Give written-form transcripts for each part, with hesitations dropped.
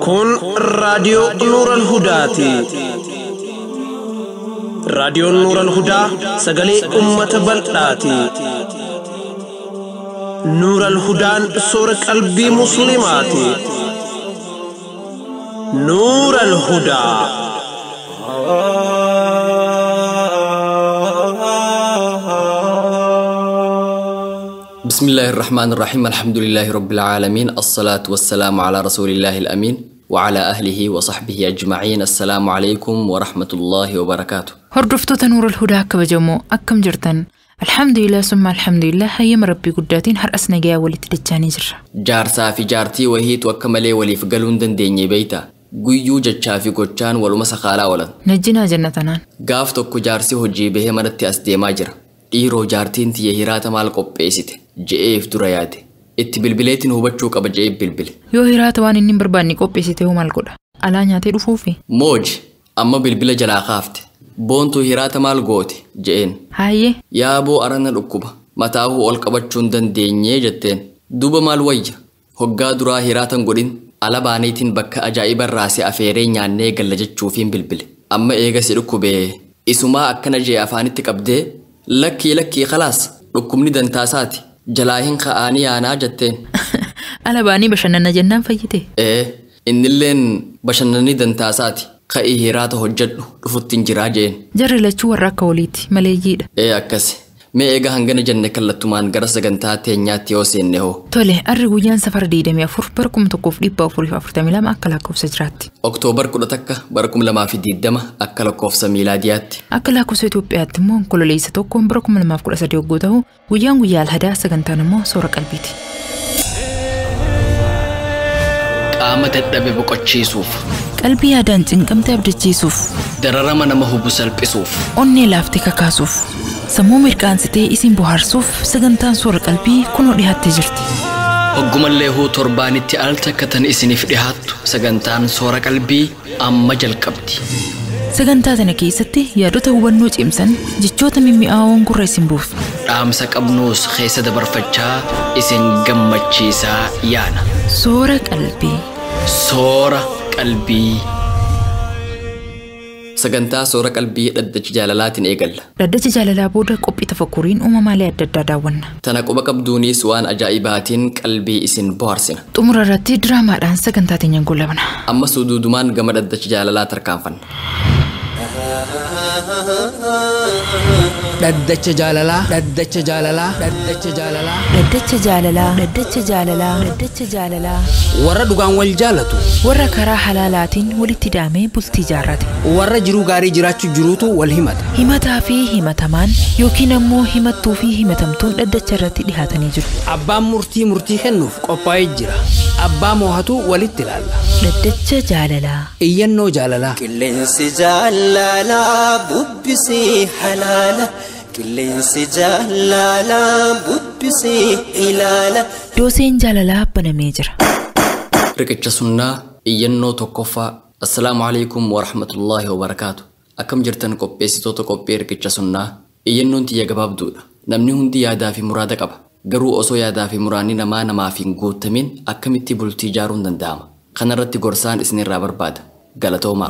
Kun raadiyoo Nuural Hudaati. Raadiyoon Nuural Hudaa sagalee uummata bal'aati. Nuural Hudaan soora qalbii Musliimaati. Nuural Hudaa. بسم الله الرحمن الرحيم، الحمد لله رب العالمين، الصلاة والسلام على رسول الله الأمين وعلى أهله وصحبه أجمعين. السلام عليكم ورحمة الله وبركاته. Hordoftoota Nuurul Hudaa kabajamoo, akkam jirtan? Alhamdulillah summa alhamdulillah, hayyama Rabbii guddaatiin har'as nagayaa walitti dachaanii jirra. Jaarsaa fi jaartii wahiitu akka malee waliif galuu hin dandeenye beeyta. Guyyuu jechaa fi gochaan waluma sakaalaa oolan. Najjinaa jannatanaan. Gaaf tokko jaarsi hojii bahee manatti as deemaa jira. Dhiiroo, jaartiin tiyya hiraata maal qopheessite je'eef dura yaade. Itti bilbileetiin hubachuu qaba je'eef bilbile. Yoo hiraata waan inni hin barbaanne qopheessite hoo maal godha? Alaa nyaatee dhufuufi? Mooji amma bilbila jalaa kaafte. Boontuu, hiraata maal goote je'een. Hayyee. Yaaboo, arana dhukkuba mataahuu ol qabachuu hin dandeenyee jetteen. Duuba maal wayya? Hoggaa duraa hiraatan godhin ala baaniitiin bakka ajaa'iba irraa si afeeree nyaannee galla jechuufiin bilbile. Amma eega si dhukkubee isumaa akkana jee afaanitti qabdee, lakkii lakkii, khalaas, dhukkubni dantaasaati, jalaa hin ka'aanii yaanaa jetteen. Ala baanii bashannana jennaan fayyite. Ee, innilleen bashannanni dantaasaati, ka'ii hiraata hojjedhu, dhufuttiin jiraa jeen. Jarri lachuu warra akka waliiti maleeyyiidha. Ee, akkasi. Mee eega hangana jenne, kallattumaan gara sagantaa teenyaatti yoo seenne hoo? Tole, arri guyyaan safara 24 bara 1442 akka lakkoofsa jiraatti. Oktoobar 11 bara 2020 akka lakkoofsa miilaadiyaatti. Akka lakkoofsa Itoophiyaatti immoo Onkololeessa 1 bara 2013 yogguu ta'u, guyyaan guyyaa Alhadaa, sagantaan immoo soora qalbiiti. Qaama dadhabe boqochiisuuf, Qalbii yaadaan cinqamte abdachiisuuf, dararama nama hubu salphisuuf, onnee laaftee kakaasuuf, sammuu mirqaansitee isin bohaarsuuf sagantaan soora qalbii kunoo dhiyaattee jirti. Hoggumallee huu torbaanitti al takka tan isiniif dhihaattu sagantaan soora qalbii amma jalqabdi. Sagantaa tana keessatti yaadota hubannoo cimsan, jechoota mimmi'aawoon gurra isin buusu. Dhaamsa qabnuus keessa dabarfachaa isin gammachiisaa yaana. Soora qalbii. Soora qalbii. Sagantaa soora qalbii dhaddacha jaalalaatiin eegalla. Dhaddacha jaalalaa booda qophii tafakkuriin uumamaalee adda addaa daawwanna. Tana quba qabduunis waan ajaa'ibaatiin qalbii isin bohaarsina. Xumura irratti diraamaadhaan sagantaa teenyaan goolabna. Amma suduudumaan gama dhaddacha jaalalaa tarkaanfanna. Dhaddacha jaalalaa, dhaddacha jaalalaa, dhaddacha jaalalaa. Dhaddacha jaalalaa, dhaddacha jaalalaa, dhaddacha jaalalaa. Warra dhugaan wal jaalatu, Warra karaa halaalaatiin walitti daamee bultii jaarrate. Warra jiruu gaarii jiraachuu jiruutu wal himata. Himataa fi himatamaan yookiin ammoo himattuu fi himatamtuun dhaddacha irratti dhihaatanii jiru. Abbaan murtii murtii kennuuf qophaa'ee jira. Abbaa moohatu walitti ilaalla. Dhaddacha jaalalaa. Iyyannoo jaalalaa. Qilleensi jaalalaa bubbisee halaala. Qilleensi jaalalaa bubbisee ilaala. Dooseen jaalalaa banamee jira. Riqicha sunnaa, iyyannoo tokkoffaa. Assalaamu alaikum warahmatullaahi wabarakaatu. Akkam jirtan qopheessitoota qophii riqicha sunnaa? Iyyannoon tiyya gabaabduudha. Namni hundi yaadaa fi muraada qaba. Garuu osoo yaadaa fi muraanni namaa namaaf hin guutamin akkamitti bultii ijaaruun danda'ama? Kanarratti gorsaan isinirraa barbaada. Galatoomaa.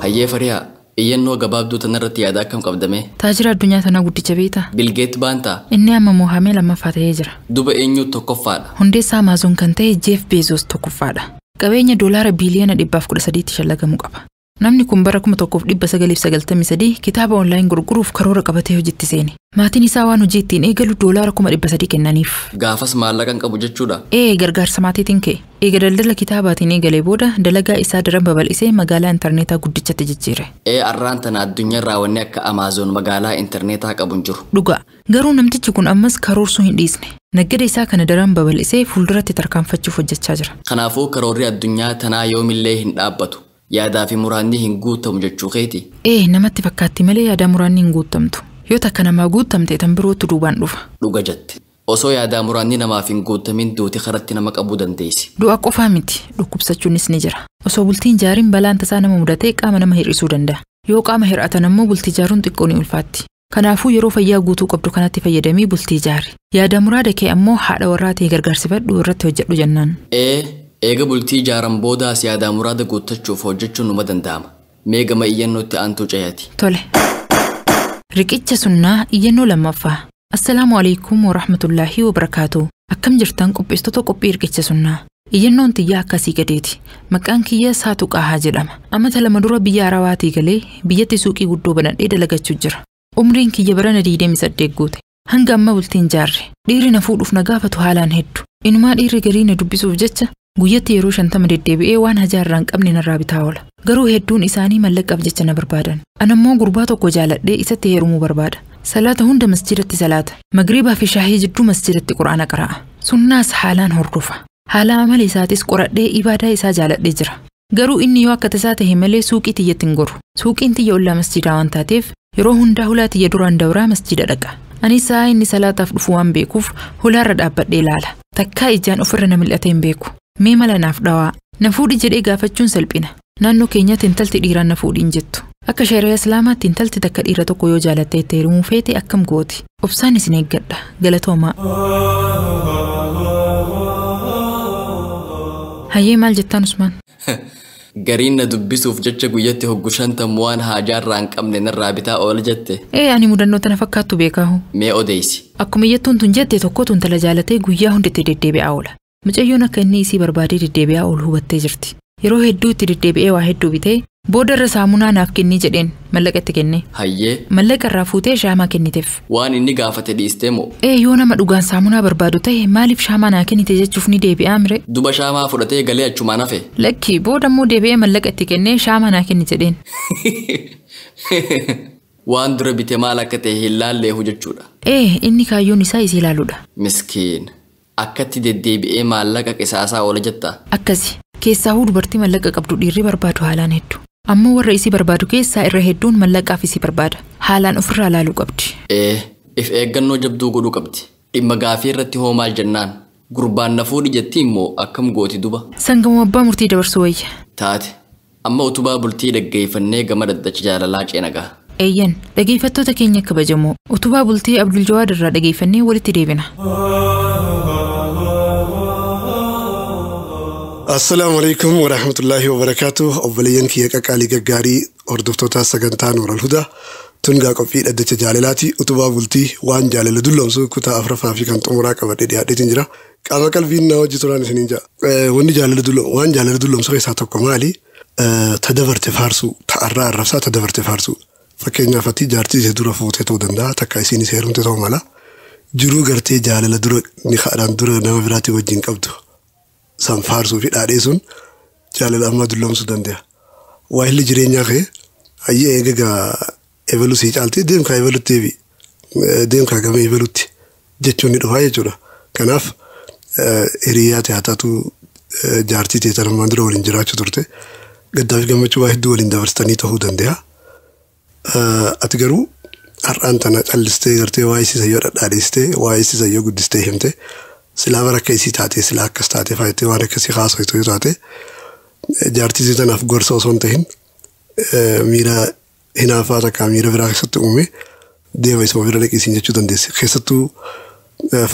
Hayyee Fariyaa, iyyannoo gabaabduu tanarratti yaada akkam qabdame? Taajira addunyaa tanaa guddicha beektaa? Bilgeet baantaa? Inni amma moohamee lammaffaa ta'ee jira. Duba eenyuutu tokkoffaadha? Hundeessaa Amaazon kan ta'e Jeef Beezos tokkoffaadha. Qabeenya doolaara biiliyoona 113tti shallagamu qaba. Namni kun bara 1993 kitaaba online gurguruuf karoora qabatee hojiitti seene. Maatiin isaa waan hojii ittiin eegalu doolaara 300,000 kennaniif. Gaafas maallaqa hin qabu jechuudha. Ee, gargaarsa maatiitiin ka'e. Eega daldala kitaabaatiin eegalee booda dalagaa isaa daran babal'isee magaalaa intarneetaa guddichatti jijjiire. Ee, arraan tana addunyaarraa wanni akka Amaazon magaalaa intarneetaa qabu hin jiru. Dhugaa. Garuu namtichi kun ammas karoorsuu hin dhiisne. Naggada isaa kana daran babal'isee fuulduratti tarkaanfachuuf hojjechaa jira. Kanaafuu karoorri addunyaa tanaa yoomillee hin dhaabbatu. Yaadaa fi muraanni hin guutamu jechuu keeti. Ee, namatti fakkaatti malee yaadaa muraanni hin guutamtu. Yoo takka namaa guutamte tan birootu duubaan dhufa. Dhuga jette. Osoo yaadaa muraanni namaaf hin guutamin duuti karatti nama qabuu dandeessi. Du'a qofaa miti, dhukkubsachuunis ni jira. Osoo bultiin jaariin balaan tasaa nama mudatee qaama nama hir'isuu danda'a. Yoo qaama hir'atan ammoo bultii ijaaruun xiqqoo ni ulfaatti. Kanaafuu yeroo fayyaa guutuu qabdu kanatti fayyadamii bultii ijaari. Yaada muraada kee ammoo haadha warraa ta'e gargaarsifadhu irratti hojjedhu jennaan. Eega bultii ijaaran boodaas yaada muraada guuttachuuf hojjechuun numa danda'ama. Mee gama iyyannootti aantuu ce'ati. Tole. Riqicha sunnaa iyyannoo lammaffaa. Assalaamu alaikum warahmatullaahi wabarakaatu. Akkam jirtan qopheessitoota qophii riqicha sunnaa. Iyyannoon tiyyaa akkasii gadeeti. Maqaan kiyya Saatu Qaahaa jedhama. Amata 2 dura biyya Arabaatii galee biyyatti suuqii guddoo banadhee dalagachuu jira. Umriin kiyya barana 28 guute. Hanga amma bultiin jaarre. Dhiirri na fuudhuuf na gaafatu haalaan hedduu. Inumaa dhiirri garii na dubbisuuf jecha guyyatti yeroo 50 deddeebi'ee waan hajaarraa hin qabne narraa bitaa oola. Garuu hedduun isaanii mallaqaaf jecha na barbaadan. Anammoo gurbaa tokko jaaladhee isatti heerumuu barbaada. Salaata hunda masjidatti salaata. Magriibaa fi shaahii jidduu masjidatti quraana qara'a. Sunnaas haalaan hordofa. Haala amala isaatis qoradhee ibaadaa isaa jaaladhee jira. Garuu inni yoo akka tasaa ta'e malee suuqii tiyyatti hin goru. Suuqiin tiyya ollaa masjidaa waan taateef yeroo hundaa hulaa tiyya duraan dabraa masjida dhaqa. Anis sa'a inni salaataaf dhufu waan beekuuf hulaarra dhaabbadhee ilaala. Takkaa ijaan ofirra na mil'atee hin beeku. Mee mala naaf dhawaa. Na fuudhi jedhee gaafachuun salphina. Naannoo keenyatti intalti dhiiraan na fuudhi hin jettu. Akka shari'a Islaamaatti intalti takka dhiira tokko yoo jaalattee itti heerumuu feete akkam gooti? Obsaan isin eeggadha. Galatoomaa. Hayyee maal jettaan Usmaan? Gariin na dubbisuuf jecha guyyatti hoggu 50 waan haajaarraa hin qabne narraa bitaa oola jette. Ani mudannoo tana fakkaattu beekaahu. Mee odeessi. Akkuma iyyattuun tun jette tokkotu intala jaalatee guyyaa hunda itti deddeebi'aa oola. Mucayyoon akka inni isii barbaadee deddeebi'aa oolu hubattee jirti. Yeroo hedduu itti deddeebi'ee waa hedduu bitee booda irra saamunaa naaf kennii jedheen mallaqa itti kenne. Hayyee. Mallaqa irraa fuutee shaamaa kenniteef. Waan inni gaafate dhiistee moo? Yoo nama dhugaan saamunaa barbaadu ta'e maaliif shaamaa naa kennite jechuuf ni deebi'aa mire? Duba shaamaa fudhatee galee achumaan hafe. Lakki booda immoo deebi'ee mallaqa itti kennee shaamaa naa kenni jedheen. Waan dura bite maal akka ta'e hin laalleehu jechuudha. Inni kaayyoon isaa isii ilaaluudha. Miskiin. Akkatti deddeebi'ee maallaqa qisaasaa oola jettaa? Akkasi. Keessaahuu dubartii mallaqa qabdu dhiirri barbaadu haalaan hedduu. Ammoo warra isii barbaadu keessaa irra hedduun mallaqaaf isii barbaada. Haalaan ofirraa laaluu qabdi. If eeggannoo jabduu godhuu qabdi. Dhimma gaafii irratti hoo maal jennaan? Gurbaan na fuudhi jetti immoo akkam gooti duba? Sangamoo abbaa murtii dabarsuu wayya. Taate. Amma utubaa bultii dhaggeeffannee gama dhaddacha jaalalaa ceenagaa. Eeyyan, dhaggeeffattoota keenya kabajamoo utubaa bultii Abdul Jawaad irraa dhaggeeffannee walitti deebina. Assalaamu alaikum wa rahmatullahi wa barakaatuh. Obboleeyyan kiyya qaqqaalii gaggaarii hordoftoota sagantaa Nuural Hudaa tungaa qophii dhaddacha jaalalaati. Utubaa bultii waan jaalala dulloomsu kutaa 4ffaa fi kan xumuraa qabadhee dhiyaadheetiin jira. Qaama qalbiin na hojii turaan isiniin ja'a. Wanni jaalala dulloomsu waan jaalala dulloomsu keessaa tokko maali? Tadabarte faarsuu, ta'arraa arrabsaa tadabarte faarsuu. Fakkeenyaaf ati jaartii ishee dura fuutee ta'uu danda'a, takka isiinis heerumte ta'uu mala. Jiruu gartee jaalala dura ni haadhaan dura nama biraatii wajjin qabdu. San faarsuu fi dhaadhee sun jaalala ammaa dulloomsuu danda'a. Waahilli jireenyaa kee hayyee eegagaa ebaluu sii caaltee deemkaa ebalutti deebi. Deemkaa gama ebalutti jechuun ni dhufaa jechuudha. Kanaaf hiriyaa ta'e haa taatu jaartii ta'e tan ammaan dura waliin jiraachuu turte gaddaa fi gammachuu waa hedduu waliin dabarsitanii ta'uu danda'a. Ati garuu har'aan tana callistee gartee waa isiisa yoo dhadhaadheessitee waa isiisa yoo guddistee himte silaa bara akka isii taatee silaa akkas taatee faayittee waan akkasii haasoftu yoo taate jaartii isii tanaaf gorsa osoo hin tahin miira hinaafaa takka miira biraa keessatti uume deema isuma bira dhaqisiin jechuu dandeesse. Keessattuu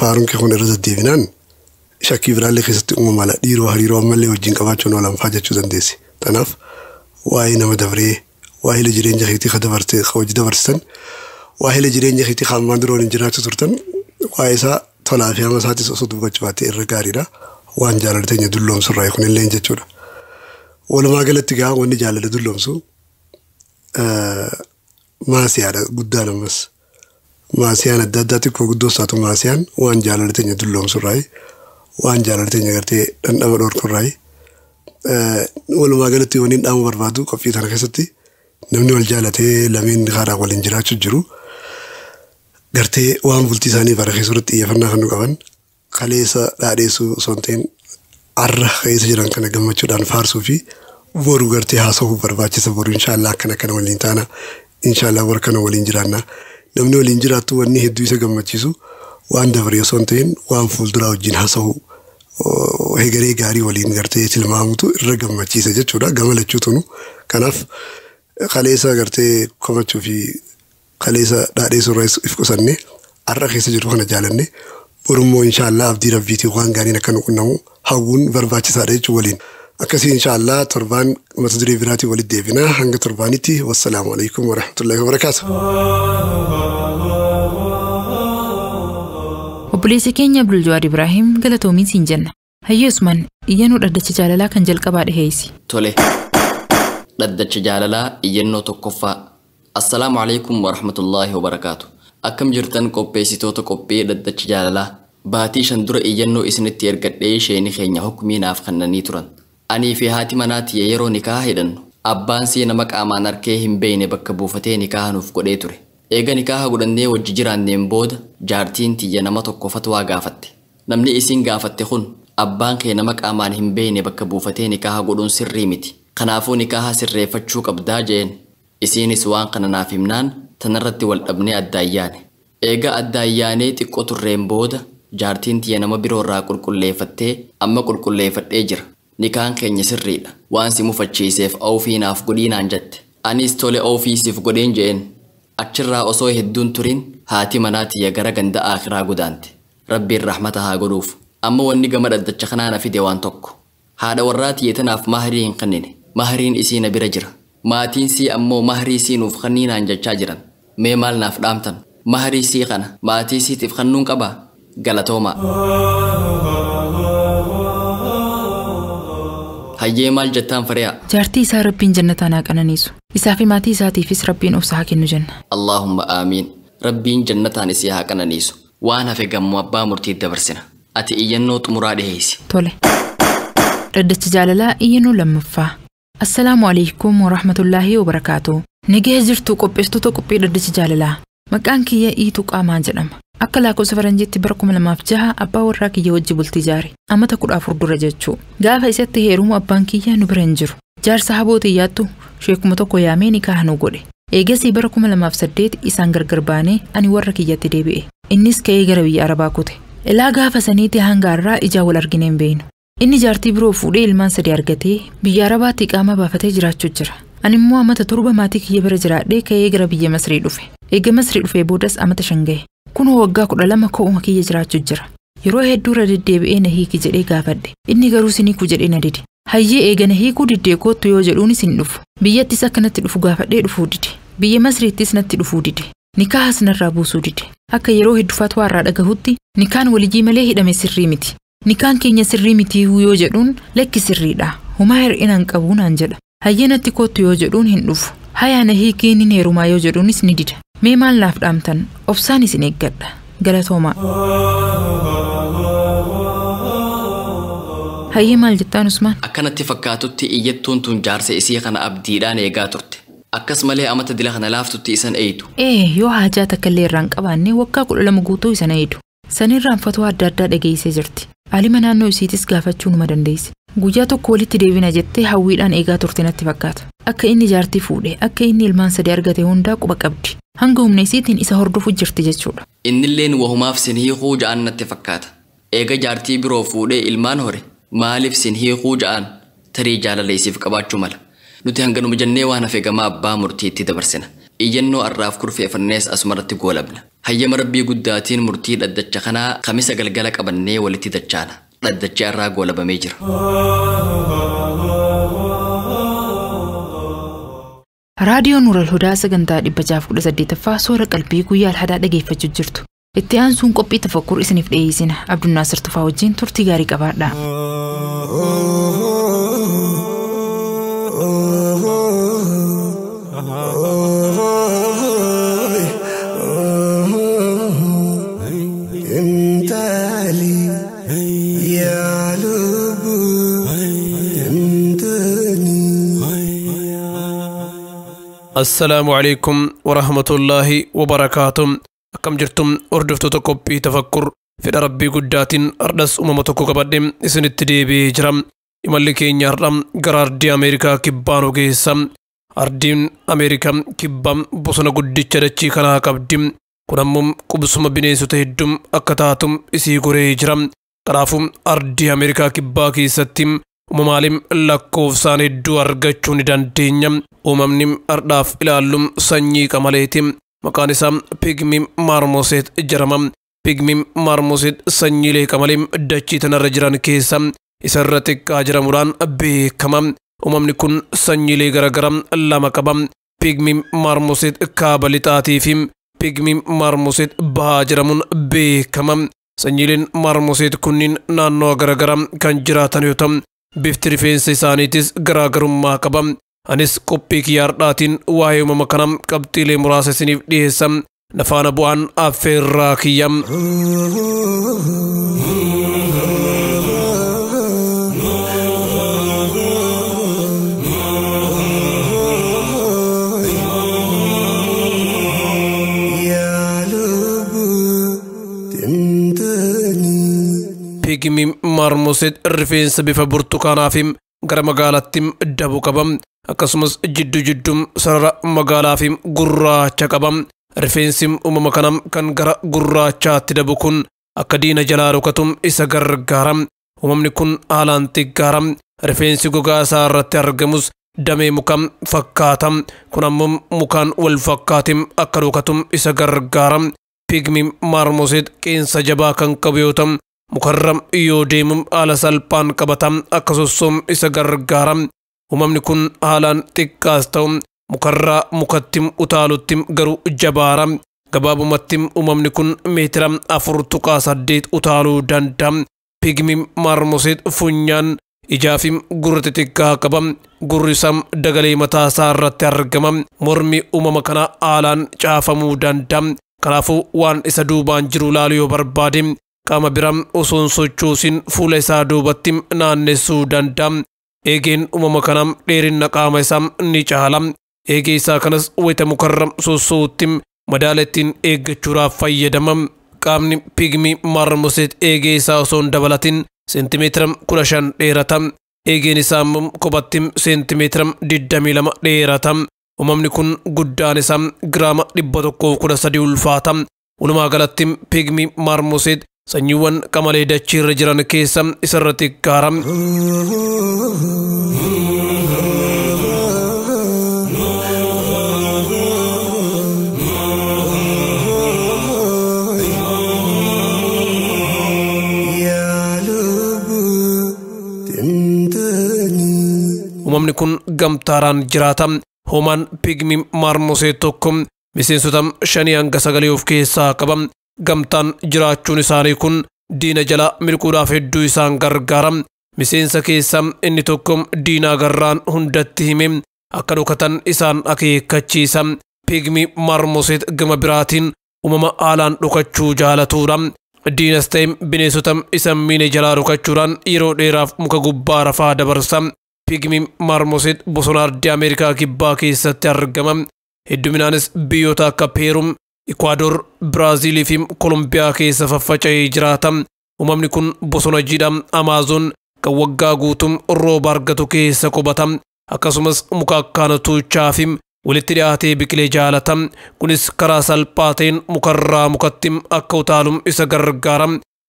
faaruun kee kun irra deddeebinaan shakkii biraallee keessatti uumama mala dhiiroo hariiroo ammallee wajjin qabaachuun oolanfaa jechuu dandeesse. Kanaaf waa'ee nama dabree waa'ee jireenya keetii ka dabarte ka hojii dabarsitan waa'ee jireenya keetii ka ammaan dura waliin jiraachuu turtan waa'ee isaa tolaa fi hama isaatis osoo dubbachuu baattee irra gaariidha. Waan jaalala teenya dulloomsu irraa kunillee jechuudha. Walumaa galatti gaa wanni jaalala dulloomsu maasiyaadha guddaan ammas. Maasiyaan adda addaa xiqqoo guddoo taatu maasiyaan waan jaalala teenya dulloomsu irraa waan jaalala teenya gartee dhandhama dhorku irraa walumaa galatti wanni dhaamu barbaadu qophii tana keessatti namni wal jaalatee lameen karaa waliin jiraachuu jiru gartee waan bultii isaanii bara keessatti xiyyeeffannaa kan nu qaban kaleessa dhaadheessuu osoo hin ta'in arra keessa jiran kana gammachuudhaan faarsuu fi boru gartee haasa'uu barbaachisa. Boru inshaallah akkana kana waliin taana inshaallah warra kana waliin jiraanna. Namni waliin jiraattu wanni hedduu isa gammachiisu waan dabaree osoo hin ta'in waan fuulduraa wajjin haasa'uu hegeree gaarii waliin gartee tilmaamutu irra gammachiisa jechuudha. Gama lachuutunu. Kanaaf Kaleessa gartee komachuu fi kaleessa dhaadheessuu irraa if qusanne har'a keessa jiru kana jaalanne borummoo inshaallah abdii rabbiitiin waan gaariin akka nu qunnamu hawwuun barbaachisaadha jechuun waliin. Akkasii inshaallah torbaan mata duree biraatiin walitti deebina hanga torbaanitti wassalaamu alaikum warahmatullahi wabarakaatu. Obboleessi keenya Abdul Jawaar Ibrahim galatoomiin siin jenna. Hayyee Usman iyyannoo dhaddacha jaalalaa kan jalqabaa dhiheessi. Tole. Dhaddacha jaalalaa iyyannoo tokkoffaa. Assalaamu alaikum warahmatullaahi wabarakaatu. Akkam jirtan qopheessitoota qophii dhaddacha jaalalaa. Baatii 5 dura iyyannoo isinitti ergadhee isheen keenya hukumii naaf kennanii turan. Anii fi haati manaa tiyya yeroo nikaa hidhannu abbaan sii nama qaamaan harkee hin beekne bakka buufatee nikaa nuuf godhee ture. Eega nikaa godhannee wajji jiraanneen booda jaartiin tiyya nama tokko fatwaa gaafatte. Namni isiin gaafatte kun abbaan kee nama qaamaan hin beekne bakka buufatee nikaa godhuun sirrii miti. Kanaafuu nikaa sirreeffachuu qabdaa jeen. Isiinis waan kana naaf himnaan tanarratti wal dhabnee addaayyaane. Eega addaayyaanee xiqqoo turreen booda jaartiin tiyya nama biroorraa qulqulleeffattee amma qulqulleeffadhee jira. Nikaan keenya sirriidha. Waan si mufachiiseef oofii naaf godhii naan jette. Anis tole oofii siif godheen jeen. Achirraa osoo hedduun turin haati manaa tiyya gara ganda akhiraa godaante. Rabbiin rahmata haa godhuuf. Amma wanni gama dhaddacha kanaa na fide waan tokko. Haadha warraa tiyya tanaaf mahrii hin kennine. Mahriin isii na bira jira. Maatiin sii ammoo mahrii sii nuuf kennii naan jechaa jiran. Mee maal naaf dhaamtan? Mahrii sii kana maatii siitiif kennuun qabaa? Galatoomaa. Hayyee maal jettaan Fariyaa? Jaartii isaa Rabbiin jannataan haa qananiisu. Isaa fi maatii isaatiifis Rabbiin obsa haa kennu jenna. Allahumma aamiin. Rabbiin jannataan isii haa qananiisu. Waan hafe gammuu abbaa murtii dabarsina. Ati iyyannoo xumuraa dhiheessi. Tole. Dhaddacha jaalalaa iyyannoo lammaffaa. Assalaamu alaikum warahmatullaahi wabarakaatu. Nagaya jirtu qopheessitoota qophii dhaddacha jaalalaa. Maqaan kiyya Iituu Qaamaa jedhama. Akka lakkoofsa faranjiitti bara 2006 abbaa warraa kiyya wajji bultii ijaare. Amata 14 dura jechuu. Gaafa isatti heerumu abbaan kiyya nu bira hin jiru. Jaarsa haboo xiyyaattu sheekuma tokko yaamee nikaa nu godhe. Eegasii bara 2008 isaan gargar baanee ani warra kiyyatti deebi'e. Innis ka'ee gara biyya Arabaa kute. Ilaa gaafa saniitti hanga har'aa ijaa wal arginee hin beeknu. Inni jaartii biroo fuudhee ilmaan 3 argatee biyya Arabaatti qaama baafatee jiraachuu jira. Ani immoo amata 7 maatii kiyya bira jiraadhee ka'ee gara biyya Masrii dhufe. Eega Masrii dhufee boodas amata 5 ga'e. Kun waggaa 12 ko'uma kiyya jiraachuu jira. Yeroo hedduu irra deddeebi'ee na hiiki jedhee gaafadhe. Inni garuu sin hiiku jedhee na dide. Hayyee eega na hiikuu diddee koottu yoo jedhuunis hin dhufu. Biyyattis akka natti dhufu gaafadhee dhufuu dide. Biyya Masriittis natti dhufuu dide. Nikaahas narraa buusuu dide. Akka yeroo hedduu fatwaa irraa dhagahutti nikaan waliyyii malee hidhame sirrii miti. Nikaan keenya sirrii miti yoo jedhuun lakki sirriidha. Homaa hir'ina hin qabu naan jedha. Hayyee natti koottu yoo jedhuun hin dhufu. Hayaa na hiikiin hin heerumaa yoo jedhuunis ni dida. Mee maal naaf dhaamtan? Obsaan isin eeggadha. Galatoomaa. Hayyee maal jettaan Usmaan? Akkanatti fakkaatutti iyyattuun tun jaarsa isii kana abdiidhaan eegaa turte. Akkas malee amata dila kana laaftutti isan eeydu. Yoo haajaa takka illee irraan qabaanne waggaa 12 guutuu isan eeydu. Sanirraan fatwaa adda addaa dhageessee jirti. Alima naannoo isiitis gaafachuu numa dandeessi. Guyyaa tokko walitti deebina jettee hawwiidhaan eegaa turte natti fakkaata. Akka inni jaartii fuudhe, akka inni ilmaan 3 argate hundaa quba qabdi. Hanga humna isiitiin isa hordofu jirti jechuudha. Innilleen wahumaaf sin hiikuu ja'an natti fakkaata. Eega jaartii biroo fuudhee ilmaan hore maaliif sin hiikuu ja'an tarii jaalala isiif qabaachuu mala. Nuti hanganuma jennee waan hafe gamaa abbaa murtiitti dabarsina. Iyyannoo arraaf kurfeeffannees asumarratti goolabna. Hayyama Rabbii guddaatiin murtii dhaddacha kanaa kamisa galgala qabannee walitti dachaana. Dhaddachi arraa goolabamee jira. Raadiyoo Nuural Hudaa sagantaa 618ffaa soora qalbii guyyaa alhadaa dhageeffachuu jirtu. Itti aansuun qophii tafakkur isiniif dhiyeessina. Abdunnaasir Tufaa wajjin turtii gaarii qabaadha. السلام عليكم ورحمة الله وبركاته. أكم جرتم أردفتو تقبي تفكر في ربي قدات أردس أممتكو قبدم إسن التدي بجرم إمالكين يارم قرار دي أمريكا كبانو كيسام أردين أمريكا كبام بوسنا قد تشرتشي كنا قبدم كنمم قبسم بنيسو تهدم أكتاتم إسي قري جرم كرافم أردي أمريكا كبا كيستم Uumamaalee lakkoofsaan hedduu argachuu ni dandeenya. Uumamni ardhaaf ilaallum sanyii qamaleeti. Maqaan isaa Pygmy Marmoset jedhama. Pygmy Marmoset sanyiilee qamalee dachii tanarra jiran keessa isarra xiqqaa jedhamuudhaan beekama. Uumamni kun sanyiilee garaagaraa lama qaba. Pygmy Marmoset kaaba lixaatii fi Pygmy Marmoset bahaa jedhamuun beekama. Sanyiileen Marmoset kunniin naannoo garaagaraa kan jiraatan yoo ta'u, bifti rifeensa isaaniitis garaagarummaa qaba. Anis qophii kiyyaardhaatiin waa'ee uumama kanaa qabxiilee muraasa isiniif dhiyeessa. Nafaana bu'aan affeerraa kiyya. Pygmy Marmoset rifeensa bifa burtukaanaa fi gara magaalaatti dabu qaba. Akkasumas jidduu jidduun sarara magaalaa fi gurraacha qaba. Rifeensi uumama kanaa kan gara gurraachaatti dabu kun akka diina jalaa dhokatu isa gargaara. Uumamni kun haalaan xiqqaara. Rifeensi gogaa isaa irratti argamus damee mukaa fakkaata. Kun ammoo mukaan wal fakkaatee akka dhokatu isa gargaara. Pygmy Marmoset qeensa jabaa kan qabu yoo ta'u, mukarra yoo deemu haala salphaan qabata akka sossoom isa gargaara. Uumamni kun haalaan xiqqaas ta'u mukarraa mukatti utaalutti garuu jabaara. Gabaabumatti uumamni kun meetira 4.8 utaaluu danda'a. Pygmy Marmoset funyaan ijaa fi gurra xixiqqaa qaba. Gurri isaa dagalee mataa isaa irratti argama. Mormi uumama kana haalaan caafamuu danda'a. Kanaafuu waan isa duubaan jiru ilaaluu yoo barbaade qaama biraa osoo hin sochoosin fuula isaa duubatti naannessuu danda'a. Eegeen uumama kanaa dheerina qaama isaa ni caala. Eegee isaa kanas wayita mukarra sossoo'utti madaala ittiin eeggachuudhaaf fayyadama. Qaamni Pygmy Marmoset eegee isaa osoo hin dabalatin seentimeetira 15 dheerata. Eegeen isaa immoo kophatti seentimeetira 22 dheerata. Uumamni kun guddaan isaa giraama 113 ulfaata. Walumaa galatti Pygmy Marmoset sanyiiwwan qamalee dachii irra jiran keessa isarra xiqqaara. Uumamni kun gamtaaraan jiraata. Hoomaan Pygmy Marmoset tokko miseensota 5 hanga 9 of keessaa qaba. Gamtaan jiraachuun isaanii kun diina jala miliquudhaaf hedduu isaan gargaara. Miseensa keessaa inni tokko diina agarraan hundatti hime akka dhokatan isaan akeekkachiisa. Pygmy Marmoset gama biraatiin uumama haalaan dhokachuu jaalatuudha. Diinas ta'e bineensota isa miine jalaa dhokachuudhaan yeroo dheeraaf muka gubbaa rafaa dabarsa. Pygmy Marmoset bosona ardii Ameerikaa kibbaa keessatti argama. Hedduminaanis biyyoota akka Peeruu, Ikwaador, Biraaziilii fi Kolumbiyaa keessa faffaca'ee jiraata. Uumamni kun bosona jiidhaa Amaazon kan waggaa guutuu rooba argatu keessa qubata. Akkasumas muka akkaan tuuchaa fi walitti dhiyaatee biqilee jaalata. Kunis karaa salphaa ta'een mukarraa mukatti akka utaalu isa gargaara.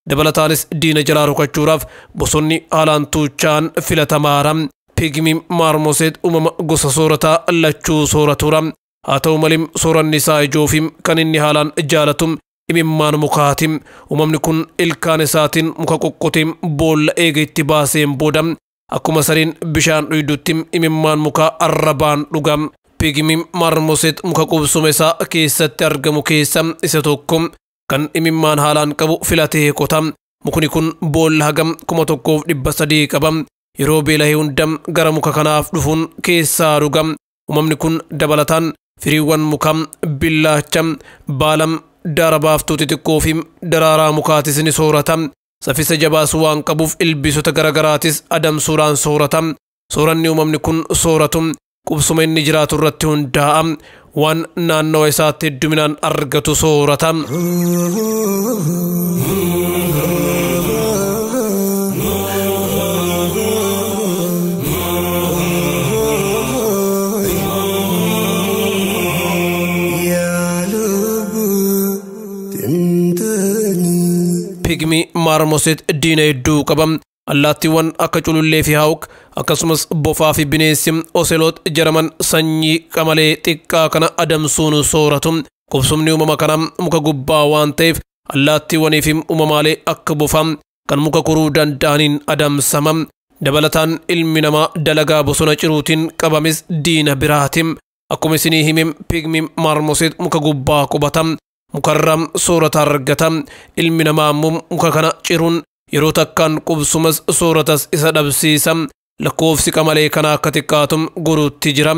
Dabalataanis diina jalaa dhokachuudhaaf bosonni haalaan tuuchaan filatamaadha. Pygmy Marmoset uumama gosa soorataa lachuu sooratuudha. Haa ta'u malee sooranni isaa ijoo fi kan inni haalaan jaalatu imimmaan mukaati. Uumamni kun ilkaan isaatiin muka qoqqotee boolla eega itti baaseen booda akkuma sareen bishaan dhuydutti imimmaan mukaa arrabaan dhuga. Pygmy Marmoset muka qubsuma isaa keessatti argamu keessa isa tokko kan imimmaan haalaan qabu filatee qota. Mukni kun boolla hagam 1300 qaba. Yeroo beela'ee hunda gara muka kanaaf dhufuun keessaa dhuga. Uumamni kun dabalataan firiiwwan mukaa, billaacha, baala, daara baaftuu xixiqqoo fi daraaraa mukaatis ni soorata. Saffisa jabaas waan qabuuf ilbiisota garaagaraatis adamsuudhaan soorata. Sooranni uumamni kun sooratu qubsuma inni jiraatu irratti hundaa'a. Waan naannawa isaatti hedduminaan argatu soorata. Pygmy Marmoset diina hedduu qaba. Allaattiiwwan akka culullee fi haawuk akkasumas bofaa fi bineensi oseloot jedhaman sanyii qamalee xiqqaa kana adamsuun sooratu. Qubsumni uumama kanaa muka gubbaa waan ta'eef allaattiiwwanii fi uumamaalee akka bofaa kan muka koruu danda'aniin adamsama. Dabalataan ilmi namaa dalagaa bosona ciruutiin qabames diina biraati. Akkuma isinii hime pigmi marmoset muka gubbaa qubata. Mukarraa soorata argata. Ilmi namaa ammoo muka kana ciruun yeroo takkaan qubsumas sooratas isa dhabsiisa. Lakkoofsi qamalee kana akka xiqqaatu godhutti jira.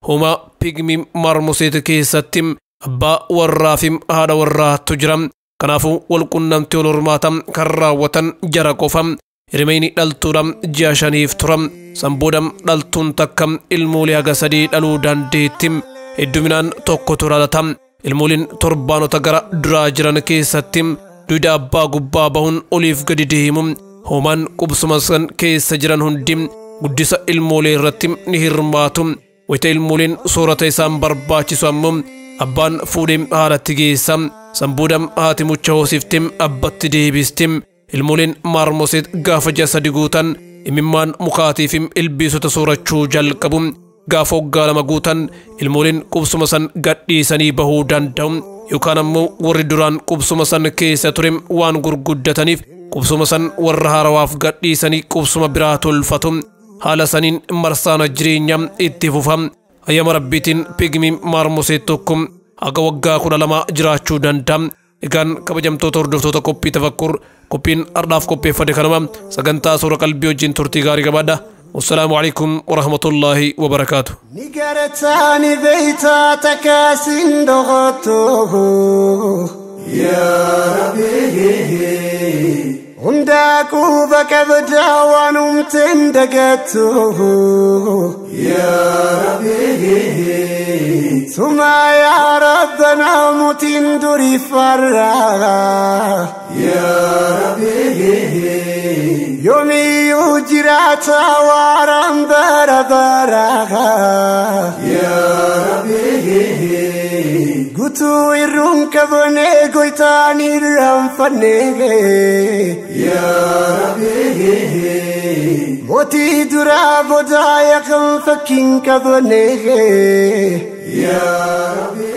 Homa pigmi marmoset keessatti abbaa warraa fi haadha warraatu jira. Kanaafuu walqunnamtii wal hormaata kan raawwatan jara qofa. Hirmeyni dhaltuudha ji'a 5 tura. Sanbooda dhaltuun takka ilmoolee haga 3 dhaluu dandeetti. Hedduminaan tokko turalata. Ilmooliin torbaanota gara duraa jiran keessatti duuda abbaa gubbaa bahuun oliif gadi deemu. Hoomaan qubsuma san keessa jiran hundi guddisa ilmoolee irratti ni hirmaatu. Wayita ilmooleen soorata isaan barbaachisu ammoo abbaan fuudhee haadhatti geessa. Sanbooda haati mucha hoosifti abbatti deebisti. Ilmooleen marmoset gaafa ji'a 3 guutan imimmaan mukaatii fi ilbiisota soorachuu jalqabu. Gaafa waggaa 2 guutan ilmooleen qubsuma san gadhiisanii bahuu danda'u. Yookaan ammoo warri duraan qubsuma san keessa ture waan gurguddataniif qubsuma san warra haarawaaf gadhiisanii qubsuma biraa tolfatu. Haala saniin marsaan jireenya itti fufa. Hayyama Rabbiitiin pigmi marmoset tokko haga waggaa 12 jiraachuu danda'a. Egaan kabajamtoota hordoftoota qophii tafakkur qophiin ardhaaf qopheeffate kanuma sagantaa soora qalbii wajjin turtii gaarii qabaadha. والسلام عليكم ورحمة الله وبركاته. نقرتاني بيتا تكاسين دغته يا ربي هنداكو بكبدا ونمتن دقته يا ربي ثم يا ربنا متين دري فرا يا ربي يومي يجرات وارم برا برا يا ربي قتو الرم كبني قيتاني الرم فني يا ربي موتي درا بدايق فكين كبني يا ربي.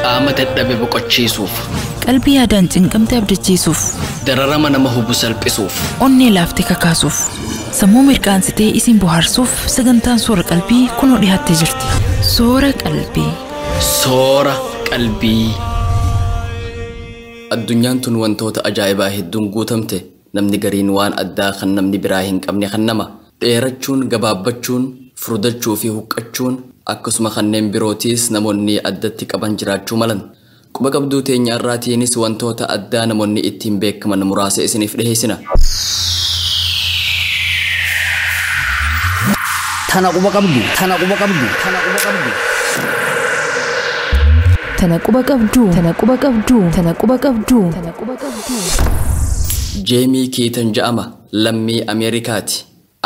Qaama dadhabe boqochiisuuf, qalbii yaadaan cinqamte abdachiisuuf, dararama nama hubu salphisuuf, onnee laaftee kakaasuuf, sammuu mirqaansitee isin bohaarsuuf sagantaan soora qalbii kunoo dhiyaattee jirti. Soora qalbii. Soora qalbii. Addunyaan tun wantoota ajaa'ibaa hedduun guutamte. Namni gariin waan addaa kan namni biraa hin qabne kan nama dheerachuun, gabaabbachuun, furdachuu fi huqqachuun akkasuma kanneen birootiis namoonni addatti qaban jiraachuu malan. Quba qabduu teenya irraatiinis wantoota addaa namoonni ittiin beekaman muraasa isiniif dhiheessina. Tana quba qabdu, tana quba qabdu, tana quba qabdu. Tana quba qabdu, tana quba qabdu, tana quba qabdu, tana quba qabdu. Jeemii Kiitan ja'ama lammii Ameerikaati.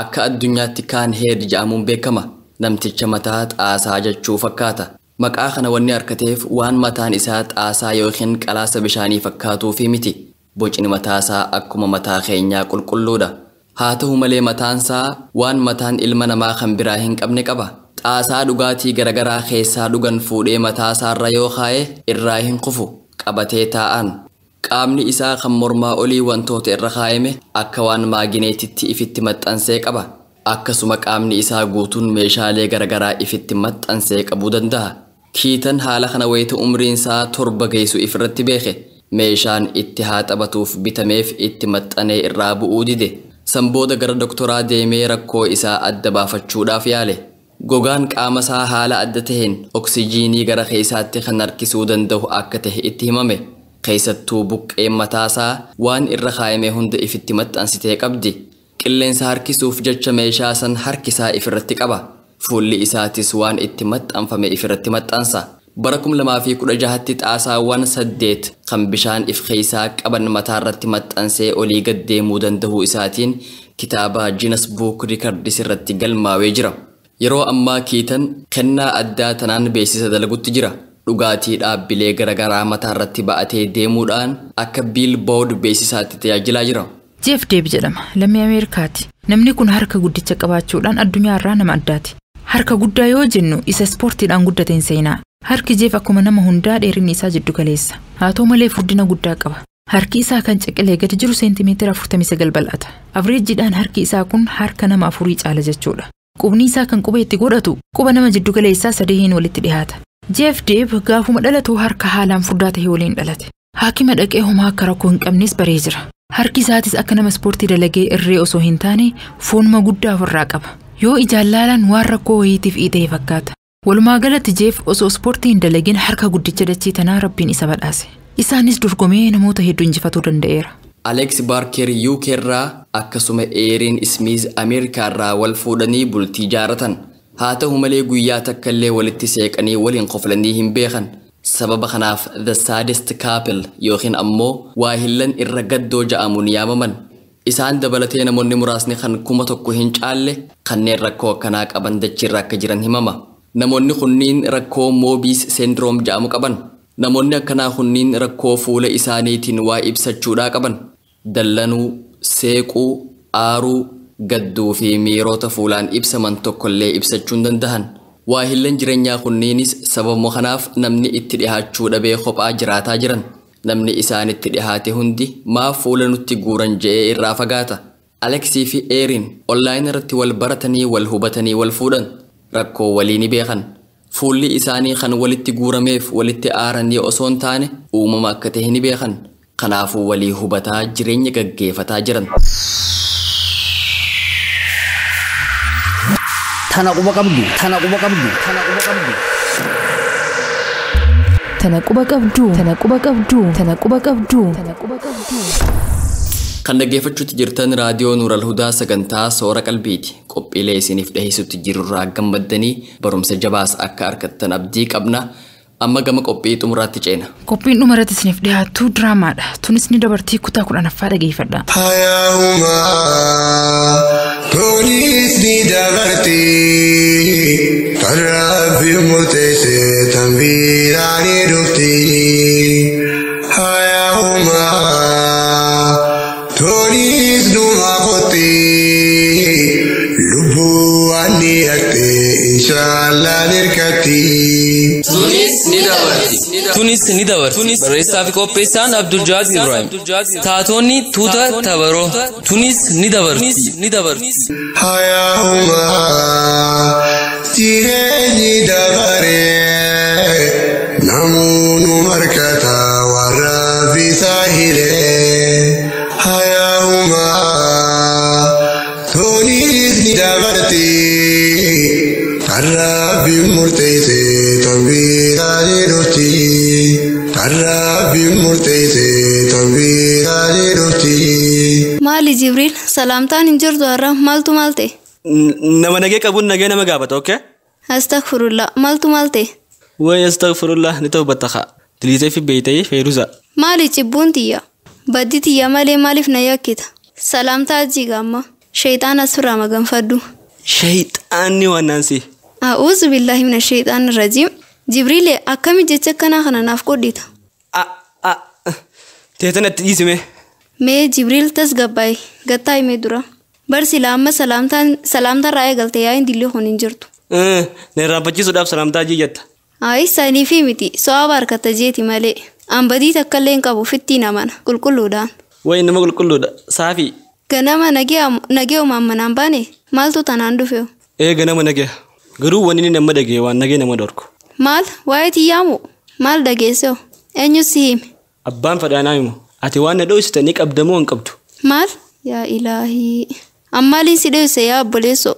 Akka addunyaatti kaan heed ja'amuun beekama. Namticha mataa xaasaa jechuu fakkaata. Maqaa kana wanni harkateef waan mataan isaa xaasaa yookiin qalaasa bishaanii fakkaatuu fi miti. Bocni mataasaa akkuma mataa keenyaa qulqulluudha. Haa ta'u malee mataansaa waan mataan ilma namaa kan biraa hin qabne qaba. Xaasaa dhugaatii garagaraa keessaa dhugan fuudhee mataasaarra yoo kaa'e irraa hin kufu, qabatee taa'an. Qaamni isaa kan mormaa olii wantoota irra kaa'ame akka waan maagineetitti ifitti maxxansee qaba. Akkasuma qaamni isaa guutuun meeshaalee garagaraa ifitti maxxansee qabuu danda'a. Kiitan haala kana wayita umriin isaa 7 geessu ifirratti beeke. Meeshaan itti haa taphatuuf bitameef itti maxxanee irraa bu'uu dide. Sanbooda gara doktoraa deemee rakkoo isaa adda baafachuudhaaf yaale. Gogaan qaama isaa haala adda taheen oksijiinii gara keessaatti kan harkisuu danda'u akka tahe itti himame. Keessattuu buqqeen mataasaa waan irra kaayame hunda ifitti maxxansitee qabdi. Qilleensa harkisuuf jecha meeshaa san harkisaa ifirratti qaba. Fuulli isaatis waan itti maxxanfame ifirratti maxxansa. Bara 2016tti xaasaawwan 8 kan bishaan if keessaa qaban mataarratti maxxansee olii gad deemuu danda'uu isaatiin kitaaba Guinness Book Records irratti galmaawee jira. Yeroo ammaa Kiitan kennaa addaa tanaan beeksisa dalagutti jira. Dhugaatii dhaabbilee garaagaraa mataa irratti ba'atee deemuudhaan akka biilboord beeksisaatti tajaajilaa jira. Jeef Deeb jedhama. Lammii Ameerikaati. Namni kun harka guddicha qabaachuudhaan addunyaa irraa nama addaati. Harka guddaa yoo jennu isa ispoortiidhaan guddateen seenaa. Harki Jeef akkuma nama hundaa dheerinni isaa jiddu galeessa. Haa ta'u malee furdina guddaa qaba. Harki isaa kan ciqilee gadi jiru seentimeetira 49 bal'ata. Avreejiidhaan harki isaa kun harka nama afurii caala jechuudha. Qubni isaa kan quba itti godhatu quba nama jiddu galeessaa sadeehin walitti dhiyaata. Jeef Deeb gaafuma dhalatu harka haalaan furdaa ta'e waliin dhalate. Haakima dhaqee homaa akka rakkoo hin qabnes baree jira. Harki isaatis akka nama ispoortii dalagee irree osoo hin taane foonuma guddaa ofirraa qaba. Yoo ijaan laalan waan rakkoo wayiitiif iita'e fakkaata. Walumaa galatti Jeef osoo ispoortii hin dalagin harka guddicha dachii tanaa Rabbiin isa badhaase. Isaanis dorgomee namoota hedduu injifatuu danda'eera. Alex Barker UK irraa akkasuma Erin Smith Ameerikaa irraa wal fuudhanii bultii jaaratan. Haa ta'u malee guyyaa takka illee walitti seeqanii waliin qoflanii hin beekan. Sababa kanaaf The Saddest Couple yookiin ammoo waahillan irra gaddoo ja'amuun yaamaman. Isaan dabalatee namoonni muraasni kan 1000 hin caalle kanneen rakkoo akkanaa qaban dachiirra akka jiran himama. Namoonni kunniin rakkoo Moobiis Syndrome ja'amu qaban. Namoonni akkanaa kunniin rakkoo fuula isaaniitiin waa ibsachuudhaa qaban. Dallanuu, seequu, aaruu, gadduu fi miirota fuulaan ibsaman tokkollee ibsachuu hin danda'an. Waahillan jireenyaa kunniinis sababuma kanaaf namni itti dhihaachuu dhabee kophaa jiraataa jiran. Namni isaanitti dhihaate hundi maaf fuula nutti guuran je'ee irraa fagaata. Aleksii fi Eerin onlaayin irratti wal baratanii wal hubatanii wal fuudhan. Rakkoo walii ni beekan. Fuulli isaanii kan walitti guurameef walitti aaranii osoo hin taane uumama akka ta'e ni beekan. Kanaafuu walii hubataa jireenya gaggeeffataa jiran. Tana quba qabdu. Tana quba qabdu. Tana quba qabdu. Tana quba qabdu. Tana quba qabdu. Tana quba qabdu. Tana quba qabdu. Kan dhaggeeffachuutti jirtan raadiyoo Nuural Hudaa sagantaa Soora Qalbiiti. Qophiilee isiniif dhiheessutti jirurraa gammaddanii barumsa jabaas akka argattan abdii qabna. Amma gama qophii xumuraatti ceena. Qophiin dhuma irratti isiniif dhiyaattu diraamaadha. Tunis ni dabartii kutaa 10ffaa dhageeffadha. Hayyaa'umaa tunis ni dabartii kan Rabbi murteesse tan biraa ni dhufti. Hayyaa'umaa tunis dhuma qotti lubbuu waan ni haqxe inshaallah nirkatti. Tunis ni dabarti. Barreessaa fi qopheessaan Abdul Jaaz Ibrahim. Taatonni tuuta tabaroo. Tunis ni dabarti. Hayyaa'umaa jireenyi dabaree namoonni markata warra bisaa hiree. Hayyaa'umaa tunis ni dabarti kan Rabbi murteesse tan biraa ni dhufti. Kan Rabbi murteesse tan biraa ni dhufti. Maali Jibriil salaamtaan hin jirtu har'a maaltu maal ta'e? Nama nagee qabuun nagee nama gaafata okay? Astaghfirullah maaltu maal ta'e? Way astaghfirullah ni tawbatta haa. Diliitee fi beeytee feeruza. Maali cibbuun tiyya? Baddi tiyya malee maaliif na yakkita? Salaamtaa ajiiga amma. Shayxaan asirraa maganfadhu. Shayxaanni waan naansi. A'uuzu billaahi mina shayxaani rajiim. Jibriilee akkami jecha akkanaa kana naaf qodhita? Teetan itti dhiisime. Mee Jibriil tasgabbaa'e gattaa himee dura. Barsi amma salaamtarraa eegalte yaa'iin dillee kun hin jirtu. Na irraanfachiisuudhaaf salaamtaa ajii jetta. Ayi saniifi miti so'aa harkata jeeti malee. An badii takka illee hin qabu fittiin amana qulqulluudhaan. Wayi nama qulqulluudha saafii. Ganama nagee uumaan manaan baane maaltu tanaan dhufeewu? Ee ganama nagee garuu wanni inni nama dhagee waan nagee nama dhorku. Maal waa'ee tiyyaamu maal dhageesseewu eenyu si hime? Abbaan fadhaanaa himu ati waan na dho'isite ni qabdamoo hin qabdu? Maal yaa ilaahii ammaaliin si dho'ise yaa obboleessoo?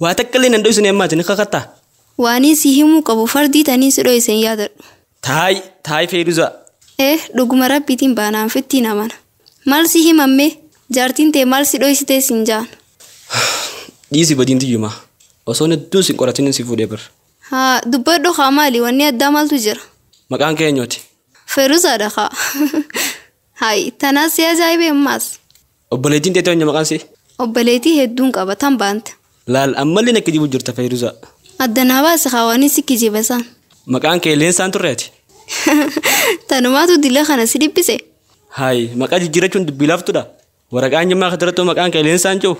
Waa takka illee nan dho'isine ammaati ni kakattaa? Waanii si himuu qabu fardii tanii si dho'ise hin yaadadhu. Taayi taayi feeruza. Ee dhuguma rabbiitiin baanaan fittiin amana. Maal si himammee? Jaartiin tee maal si dho'isitee siin jaan? Dhiisi badiin tiyyumaa. Osoo hedduun si qoratin si fuudhee bir. Haa dubbadhu haa maali wanni addaa maaltu jira? Maqaan kee eenyuti? Feeruzaadha haa. Hayi tanaas si ajaa'ibee ammaas. Obboleettiin teetoo eenyu maqaan si? Obboleettii hedduun qaba tan baante. Laal ammallee na kijibu jirta Feeruzaa. Addanaa baase haa waan si kijiba isaan. Maqaan kee Leensaan turreeti. Tanumaatu dila kana si dhibbise. Hayi maqaa jijjiirachuun dubbii laaftudha. Waraqaan jimmaa kanarratti maqaan kee Leensaan jiru.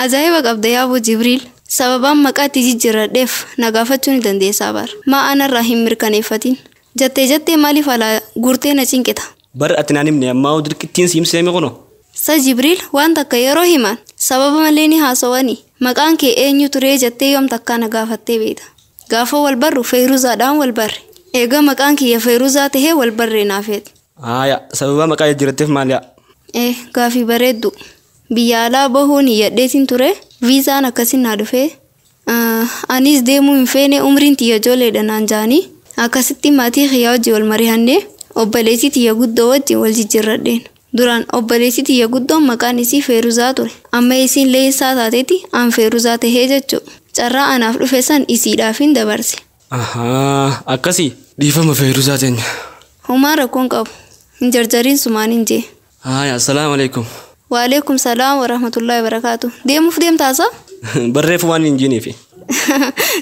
Ajaa'iba qabda yaaboo Jibriil. Sababaan maqaa itti jijjiiradheef na gaafachuu ni dandeessaa bara. Maa anarraa hin mirkaneeffatin. Jattee jattee maaliif alaa guurtee na cinqita? Bar ati naan himne ammaa dirqittiin si himsee kuno. Sa Jibriil waan takka yeroo himan sababa malee ni haasawani. Maqaan kee eenyu turee jettee yoom takkaa na gaafattee beekta. Gaafa wal barru Feeruzaadhaan wal barre. Egaa maqaan kiyya Feeruzaa tahee wal barree naafeeti. Haaya sababa maqaa jijjiiratteef maal yaa? Gaafii bareeddu. Biyya alaa bahuun hiyyadheetiin ture. Viizaan akkasiin naa dhufee. Anis deemuu hin feene umriin tiyya ijoolleedha naan jaanii. Akkasitti maatii kiyyaa wajjin wal marihannee obboleettii tiyya guddoo wajjin wal jijjiirradheen. Duraan obboleettii tiyya guddoon maqaan isii Feeruzaa ture. Amma isiin Leensaa taateeti an Feeruzaa tahee jechuudha. Carraa anaaf dhufe san isiidhaaf hin dabarse. Ahaa akkasii dhiifama Feeruzaa teenya. Homaa rakkoon qabu. Hin jarjariin sumaan hin jee. Haaya assalaamu alaikum. Waalaikum salaam wa rahmatullahi wa barakaatu. Deemuuf deemtaasa? Barreeffu waan hin jiiniifi.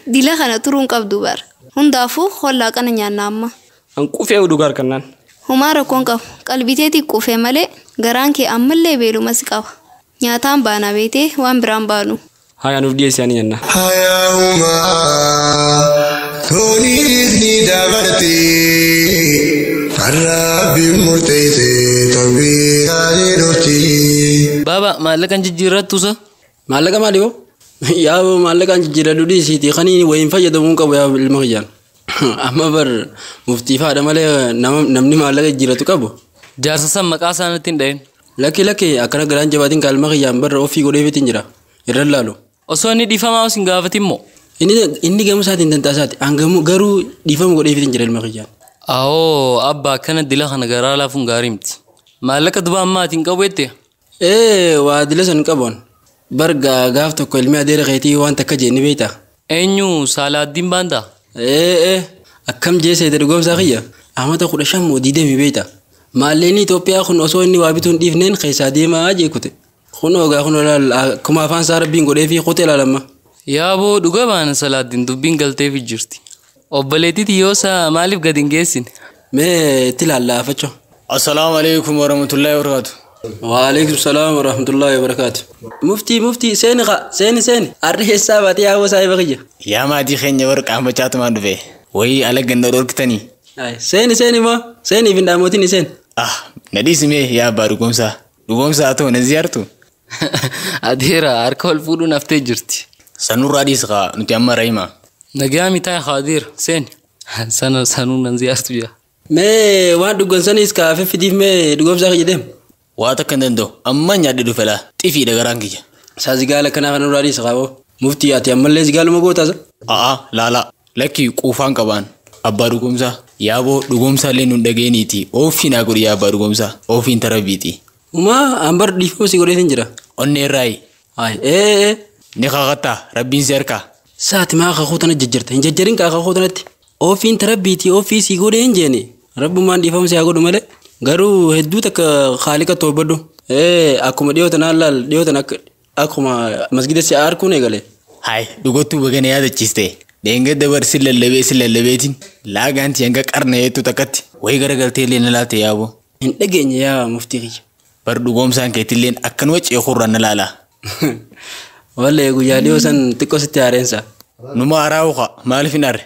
Dila kana turuun qabdu bara. Hundaafuu hollaa kana nyaanna amma. An qufee dhugaa harkannaan. Homaa rakkoon qabu. Qalbiteetii qufee malee garaan kee ammallee beeluma si qaba. Nyaataan baana beetee waan biraan baanu. Haaya nuuf dhiyeessi ani nyaanna. Hayyaa'umaa toniis ni dabarti karraabbi murteessee torbiraan dhufti. Baaba maallaqaan jijjiirrattuusa? Maallaqa maali hoo? Yaa maallaqaan jijjiirradhu dhiisiitii kan wayiin fayyadamuu qabu yaa ilma kiyyaan. Amma bar muftii faadha malee namni maallaqa jijjiirratu qabu. Jaarsa san maqaa isaaniitti hin dha'in. Lakki lakki akkana garaan jabaatiin kaalma kiyyaan barra ofii godheefiitiin jira. Irra laalu. Osoo inni dhiifamaa os hin gaafatin moo? Inni gamoo isaatiin danda'asaati. An garuu dhiifama godheefiitiin jira ilma kiyyaan. Awoo abbaa akkana dila kana garaa laafuun gaarii miti. Maallaqa duba ammaa ati hin qabu jette? Waa dila san qaboon. Bar gaaf tokko ilmi adeera keetii waan takka jee ni beektaa? Eenyu Saalaaddiin Baandaa? Akkam jee seete dhugoomsaa kiyya? Amata 15 moo 20 beektaa? Maalleen Itoophiyaa kun osoo inni waa bituun dhiifneen keessaa deemaa jee kute. Kun ogaa kun olaal akkuma afaan isaa rabbiin godhee fi kutee ilaalamma. Yaaboo dhuga baana Salaaddiin dubbiin galteef jirti. Obboleettiiti yoo isaa maaliif gadi hin geessine? Mee itti laallaafacho. Assalaamu alaikum warahmatullahi wabarakatuh. Waalaikum salaam warahmatullahi wabarakatuh. Muftii muftii seeni qa seeni seeni arri eessaa baatee yaa'uu saahiba kiyya. Yaa maatii keenya warra qaambachaatumaan dhufe. Wayii ala ganda dhorkitanii. Seeni seeni moo seeniif hin dhaamotin seen. Ah na dhiisimee yaa abbaa dhugoomsaa. Dhugoomsaa haa ta'u na ziyaartu. Adeera harka wal fuudhuun haftee jirti. Sanurraa dhiisqa nuti amma rahima. Nagaa mitaa Khaadir seeni. Sana sanuu nan ziyaartu jira. Mee waan dhugoomsaniis kaafee fidiif mee dhugoomsaa kiyya deemu. Waa takka hin danda'u amma nyaadhe dhufe laa xifiidha garaan kiyya. Isaa zigaala kanaa kan nurraa dhiisa qaaboo. Muftii ati ammallee zigaaluma gootaasa. A'a laalaa lakki quufaan qabaan abbaa dhugoomsaa yaaboo dhugoomsaa illee nun dhageeniiti oofii naa godhi yaa abbaa dhugoomsaa oofiin tarabiiti. Umaa ambar dhiifama si godheetiin jira. Onnee irraayi. Ee. Ni kakattaa rabbiin si harkaa. Saati maa kakuu tana jajjarta hin jajjarin kaa kakuu tanatti. Oofiin tarabbiiti oofii si godhee hin jeeni. Rabbumaan dhiifama si haa godhu malee. Garuu hedduu takka haaliqa toobadhu. Akkuma dhiyoo tanaan laal dhiyoo tan akkuma masgida si arkuun eegale. Hayi dhugottuu bagana yaadachiiste. Dheengadda bar si lallabee si lallabeetiin laagaanti hanga qarna hedduu takkatti wayii garagaltee illee na laalte yaaboo. Hin dhageenye yaa muftii kiyya. Bar dhugoomsaan keetilleen akkanuma ceekurraan na laala. Wallee guyyaa dhiyoo san xiqqoo sitti haareensa. Numa haaraa uka maaliif hin aarre?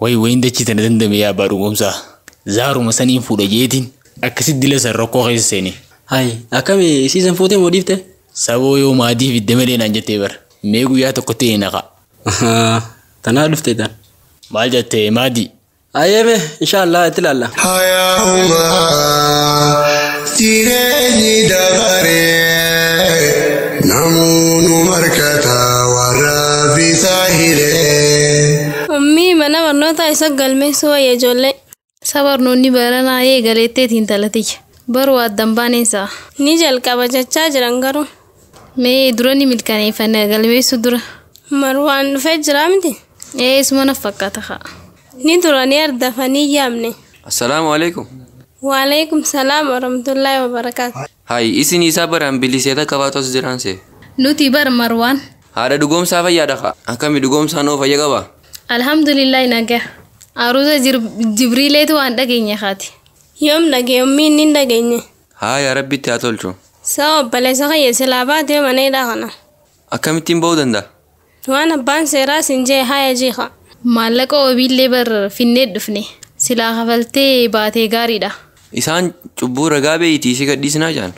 Wayi wayiin dachii tana dandame yaa abbaa dhugoomsaa. Zaaruma saniin fuudha jeetiin akkasitti dila san rakkoo keessa seene. Hayi akkami isiisan fuutee moo dhiifte? Saboo yoo maatii fidde malee naan jettee bara. Mee guyyaa tokko ta'e naqa. Tanaa dhufte tan. Maal jettee maadii? Ayyeeme inshaallah itti ilaalla. Hayyaa'umaa jireenyi dabaree namoonni markata warra bisaa hiree. Ummii mana barnootaa isa galmeessuu wayya ijoollee. Sabarnoonni baranaa eegaleetteetiin talatiyya. Baruu addan baaneensaa. Ni jalqaba jechaa jiran garuu. Mee dura ni milkaneeffanna galmeessuu dura. Marwaan dhufee jiraa miti? Ee isuma naf fakkaata haa. Ni duranii ardafanii yaamne. Assalaamu alaikum. Waalaikum salaam warahmatullahi wabarakaatu. Hayi isin isaa baraan biliseeta qabaatu as jiraanse. Nuti bar Marwaan. Haadha dhugoomsaa fayyaadha haa. Akkami dhugoomsaa noo fayya qaba? Alhamdulillahi nagaa. Aruuza Jibriileetu waan dhageenye haati. Yoom dhagee inni hin dhageenye. Haa yaa rabbitti haa tolchu. Saa obboleessa kiyya silaa baatee mana hidhaa kana. Akkamittiin ba'uu danda'a? Waan abbaan seeraa siin jee haaya jiiqa. Maallaqa wabiillee bar finnee dhufne. Silaa kafaltee baatee gaariidha. Isaan cubbuu ragaa beeyitii si gadhiisinaa jaan.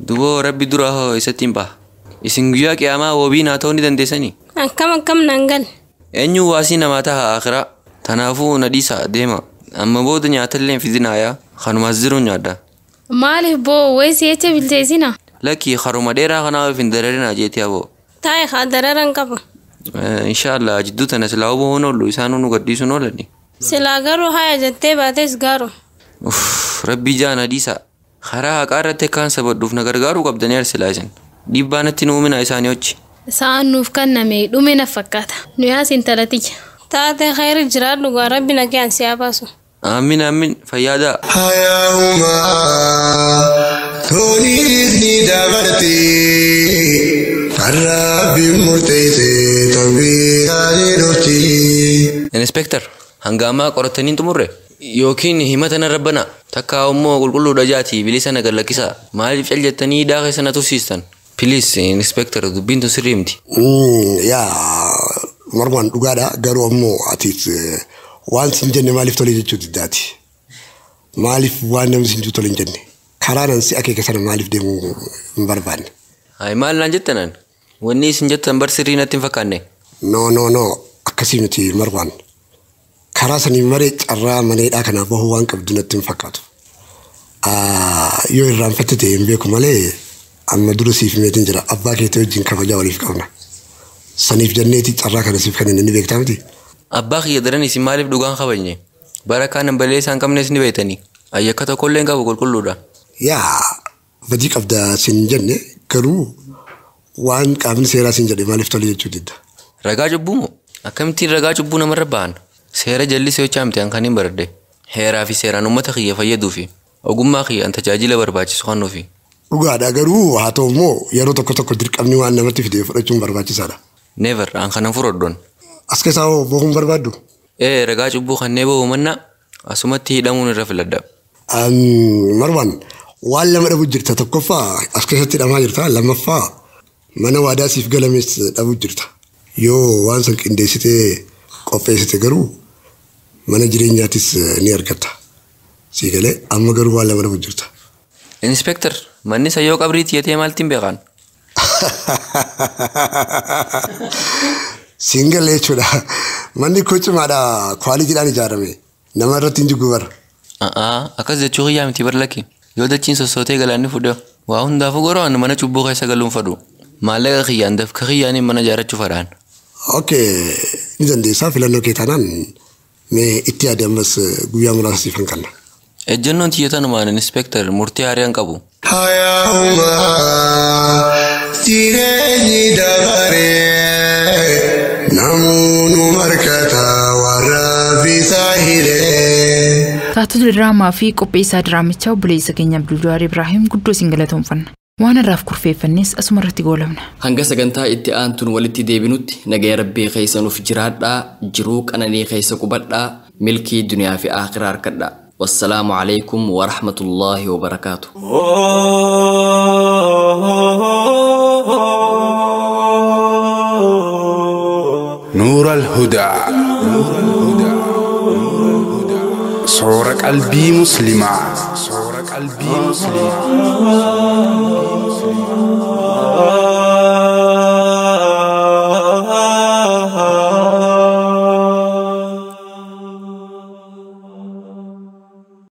Duboo rabbi dura hoo isatti hin baha. Isin guyyaa qiyaamaa wabii naa ta'uu ni dandeessanii? Akkam akkam naan gal. Eenyu waasii namaa taha akhiraa. Tanaafuu na dhiisaa deema. Amma booda nyaatallee hin fidinaa yaa. Kanumaas jiruun nyaadha. Maaliif boo wayi si'echa bilcheessina? Lakkii haruma dheeraa kanaaf hin dararinaa jeetii aboo. Taa'e haa dararan qaba. Inshaallah jidduu tana silaa huboo oolu isaan nu gadhiisuun oolani. Silaa garuu haaya jettee baates gaaru. Uff rabbii jaan hadiisa. Karaa haqaa irratti akkaan sabadhuuf na gargaaruu qabdanii arsilaa isin. Dhiibbaa natti nu uumina isaanii hoji. Sa'aan nuuf kenname dhume na fakkaata. Nu yaas intala tiyya. Taatee khayri jiraadhu gaa rabbi na kiyaan si haa baasu. Aamin aamin fayyaadaa. Hayyaa'umaa toliis ni dabarti Rabbi murteessee tanbiiraan dhufti. Inspektar hanga ammaa qoratanii hin xumurre yookiin himata narra banaa takka immoo qulqulluudha jaatii bilisa na gallakkisaa maaliif cal jettanii hidhaa keessa na tursiistan? Piliis inspektar dubbiin tun sirrii miti. Yaa Marwaan dhugaadha garuu ammoo ati waan sin jenne maaliif tole jechuu diddaati. Maaliif waan namni sin jiru tole hin jenne karaa nan si akeeka sana maaliif deemuu hin barbaanne. Hayi maal naan jettanan wanni isin jettan bar sirrii natti hin fakkaanne. No no no akkasii miti Marwaan. Karaa sanii maree carraa mana hidhaa kanaa bahuu waan qabdu natti hin fakkaatu. Yoo irraanfatte ta'e hin beeku malee amma dura siif meetiin jira abbaa keetii wajjin kabajaa waliif qabna. Saniif jenneeti carraa kana siif kan inni beektaa miti. Abbaa kiyya daran isin maaliif dhugaan kabajne? Bara kaan balee isaan qabnes ni beektanii. Ayyakka tokkollee hin qabu qulqulluudha. Yaa badii qabda sin jenne garuu waan qaamni seeraa sin jedhe maaliif tole jechuu didda. Ragaa cubbuu moo? Akkamittiin ragaa cubbuu namarra ba'an? Seera jallisee hojjaa miti an kan hin baradhe. Heeraa fi seeraan uummata kiyya fayyaduu fi ogummaa kiyyaan tajaajila barbaachisu kennuufi. Dhugaadha garuu haa ta'u immoo yeroo tokko tokko dirqamni waan namatti fide fudhachuun barbaachisaadha. Never an kanan fudhadhoon. As keessaa hoo bahuun barbaaddu? Ee ragaa cubbuu kannee bahu mannaa asumatti hidhamuun irra filadha. Marwaan waan lama dhabuu jirta tokkoffaa as keessatti hidhamaa jirta lammaffaa mana waadaa siif galames dhabuu jirta. Yoo waan san qindeessitee qopheessite garuu mana jireenyaatis ni argatta. Sii galee amma garuu waan lama dhabuu jirta. Inspektar manni sayyoo qabrii tiyyatee maaltiin beekan? Siin galee jechuudha. Manni koo cimaadha kwaalitiidhaan ijaarame. Nama irratti hin jigu bara. Akkas jechuu kiyyaa miti bar lakki. Yoo dachiin sossootee galaanni fudhe waa hundaafuu goroo ani mana cubbuu keessa galuun fadhu. Maallaqa kiyyaan dafka kiyyaaniin mana ijaarrachuu fadhaan. Okay ni dandeessaa filannoo kee taanaan mee itti yaadi ammas guyyaa muraasa siif hin kenna. Ejjennoon tiyya tanumaan inspektar murtii haaraa hin qabu. Hayyaa'umaa jireenyi dabaree namoonni markata warra bisaa hiree. Taatota diraamaa fi qopheessaa diraamichaa obboleessa keenya Abduljawaar Ibraahim guddoo isin galatoomfanna. Waan irraaf kurfeeffannes asuma irratti goolabna. Hanga sagantaa itti aantuun walitti deebinutti nagaya rabbii keessa nuuf jiraadhaa jiruu qananii keessa qubadhaa milkii duniyaa fi akhiraa harkadhaa. Wassalaamu alaikum wa rahmatullaahi wa barakaatu. نور الهدى صور قلبي مسلمة. صور قلبي مسلمة.